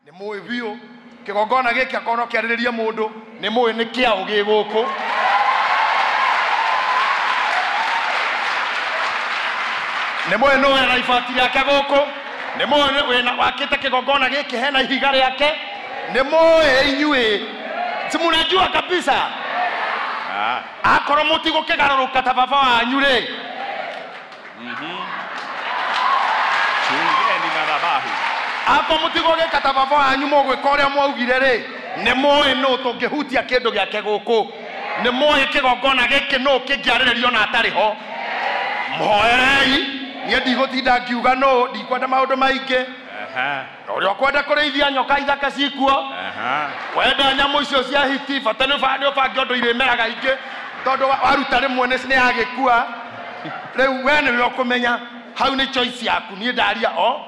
Nĩ mũĩ biũ kĩgongona gĩkĩ akorwo no kĩarĩrĩrie mũndũ, nĩ mũĩ nĩ kĩaũ gĩ gũkũ. Nĩ mũĩ nũ wĩna ibati rĩake gũkũ, nĩ mũĩ wĩna wakĩte kĩgongona gĩkĩ hena ihiga rĩake, nĩ mũĩ inyuĩ, si munajua kabisa. Akorwo mũtigũkĩgarũrũka ta baba wanyu rĩ, Chungeni madhabahu. Akorwo mũtigũgĩka ta baba wanyu mũgwĩka ũrĩa mwaugire rĩ, nĩ mũĩ nũ tũngĩhutia kĩndũ gĩake gũkũ, nĩ mũĩ kĩgongona gĩkĩ nũ kĩngĩarĩrĩrio na atarĩ ho. Mũhoerei, niĩ ndigũtinda ngiuga nũ, ndikwenda maũndũ maingĩ. Na ũrĩa ũkwenda kũrĩithia nyoka ithaka cikuo, wenda nyamũ icio cia hiti, bata nĩ ũbange ũndũ irĩmeraga ingĩ, tondũ waruta rĩmwe nĩ yagĩkua. Rĩu we nĩwe ũkũmenya, hau nĩ choice yaku. Niĩ ndaria o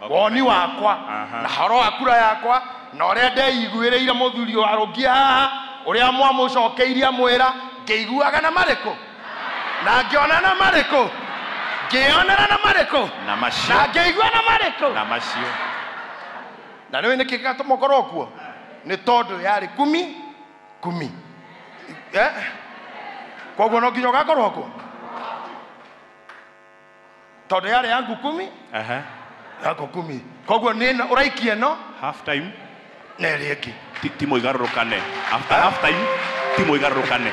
woni wakwa na horo wa kura yakwa na ũrĩa ndeiguĩrĩire mũthuri warũngie haha, ũrĩa mwamũcokeirie amwĩra ngĩiguaga na marĩkũ na ngĩona na marĩkũ, ngĩonera na marĩkũ na macio na ngĩigua na marĩkũ na macio. Na nĩũĩ nĩkĩ gĩgatũma ũkorwo kuo? Nĩ tondũ yarĩ kumi kumi. Koguo no nginya ũgakorwo kuo tondũ yarĩ yangu kumi yangu kumi. Koguo nĩ ũraikia ĩno half time na ĩrĩa ĩngĩ timu igarũrũkane. After half time timu igarũrũkane.